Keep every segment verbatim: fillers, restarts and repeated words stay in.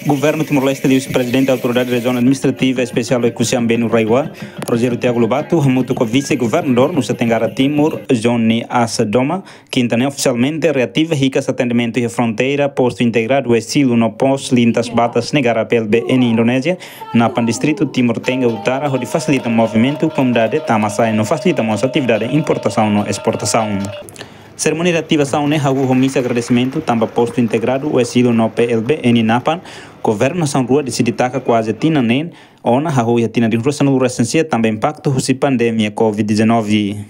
Governu Timor-Leste liuhusi Prezidente Autoridade Rejionál Administrativa Espesiál Oekusi Ambenu RAEOA, Rogério Tiago Lobato, hamutuk ho Vise-Governadór nu'usá Tengara Timur, Johnny Asadoma, kinta ne'e ofisialmente reativa hikas atendimentu iha fronteira Postu Integradu Oesilo no Pos Lintas Batas Negara, P L B N, Indonézia, Napan, Distritu Timor Tengah Utara, hodi fasilita movimentu komunidade tama-sai no fasilita mós atividade importasaun no esportasaun. Serimónia reativasaun ne'e hahú ho misa agradesimentu tanba Postu Integradu Oesilo no P L B N Napan, governu nasaun rua deside taka kuaze tinan neen ona, hahú iha tinan rihun rua sanulu-resin-sia tanba impaktu husi pandemia COVID dezanove.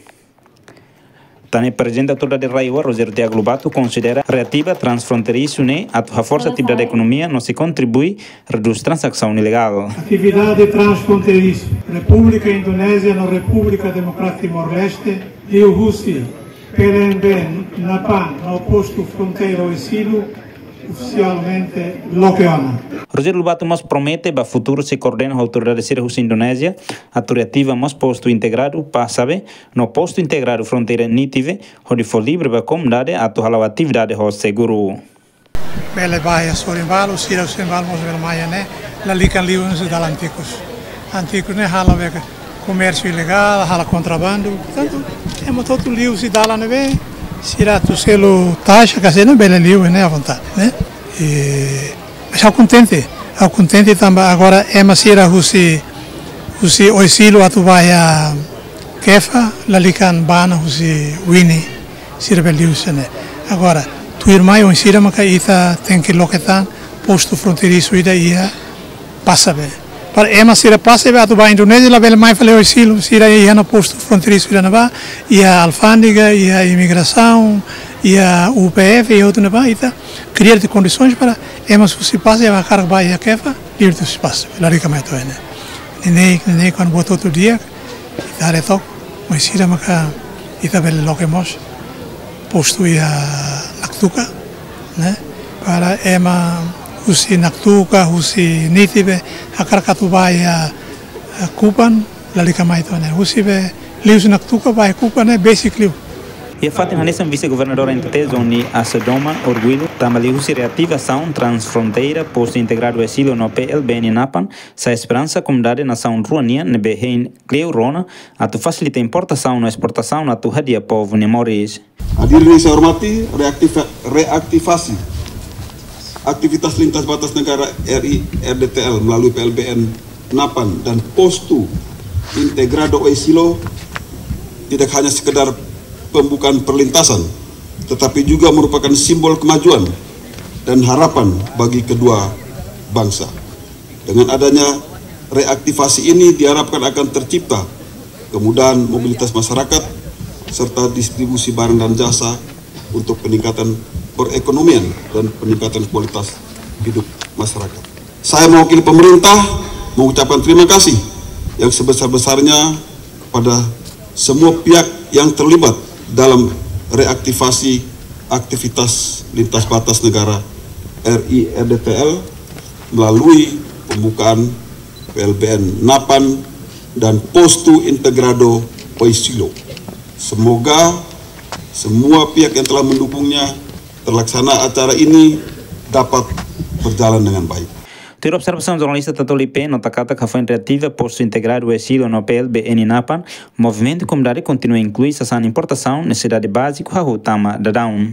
Tan ne'e Prezidente Autoridade RAEOA, Rogério Tiago Lobato, konsidera reativa transfronteirisu ne'e atu haforsa atividade ekonomia no sei kontribui redús tranzasaun ilegál. Atividade transfronteirisu Repúblika Indonézia no Repúblika Demokrátika Timor-Leste, liuhusi P L B N Napan no Postu Fronteira Oesilo, ofisialmente loke ona. Rogério Lobato mós promete ba futuru sei koordena ho autoridade sira husi Indonézia atu reativa mós Postu Integradu Pasabe no Postu Integradu Fronteira Nitibe, hodi fó livre ba komunidade atu hala'o atividade ho seguru. Bele ba iha sorin balu, sira sorin balu mós bele mai iha ne'e, lalika liu husi dalan antigu. Antigu ne'e halo be komérsiu ilegál, halo kontrabandu. Portantu, ema hotu liu husi dalan ne'ebé, sira atu selu taxa, ka selu bele liu ne'e à vontade, ne'e? E, mas ha'u kontente, ha'u kontente tanba agora ema sira husi, husi Oesilo atu ba iha Kefa, lalika ba ona husi Wini, sira bele liu husi ne'e. Agora, tuirmai oinsá mak ita tenke loke tan postu fronteirisu ida iha Pasabe. Para ema sira Pasabe atu ba Indonézia labele mai fali Oesilo, sira iha ona postu fronteirisu ida ne'ebá, iha alfándega, iha imigrasaun, iha U P F, iha hotu ne'ebá, ita kria de'it kondisoens para ema husi Pasabe hakarak ba iha Kefa, livre husi Pasabe, lalika mai to'o iha ne'e. Neineik, neineik, kuandu buat hotu di'ak, ita haree took, oinsá mak ita bele loke mós postu iha Naktuka, ne'e? Para ema husi Naktuka, husi Nitibe, hakarak atu ba iha, eh, Kupang, lalika mai to'o ne'e. Husi be, liuhusi Naktuka ba iha Kupang ne'e besik liu. Iha fatin hanesan, Vise-Governadór N T T, Johnny Asadoma, orgullu tanba liuhusi reativasaun transfronteira Postu Integradu Oesilo no P L B N Napan, sai esperansa komunidade nasaun rua nian ne'ebé hein kleur ona atu fasilita importasaun no esportasaun atu hadi'a povu nia moris. Hadirin yang saya hormati, reaktiva-, reaktivasi aktivitas lintas batas negara R I R D T L melalui P L B N Napan dan Postu Integrado Oesilo tidak hanya sekedar pembukaan perlintasan, tetapi juga merupakan simbol kemajuan dan harapan bagi kedua bangsa. Dengan adanya reaktivasi ini diharapkan akan tercipta kemudahan mobilitas masyarakat serta distribusi barang dan jasa untuk peningkatan perekonomian dan peningkatan kualitas hidup masyarakat. Saya mewakili pemerintah mengucapkan terima kasih yang sebesar-besarnya kepada semua pihak yang terlibat dalam reaktivasi aktivitas lintas batas negara R I R D T L melalui pembukaan P L B N Napan dan Postu Integrado Oesilo. Semoga semua pihak yang telah mendukungnya, terlaksana acara ini dapat berjalan dengan baik. Tuir observasaun jornalista Tatoli P, nota katak hafoin reativa Postu Integradu Oesilo no P L B N Napan, movimentu komunidade kontinua inklui sasán importasaun, nesesidade báziku, hahú tama daudaun.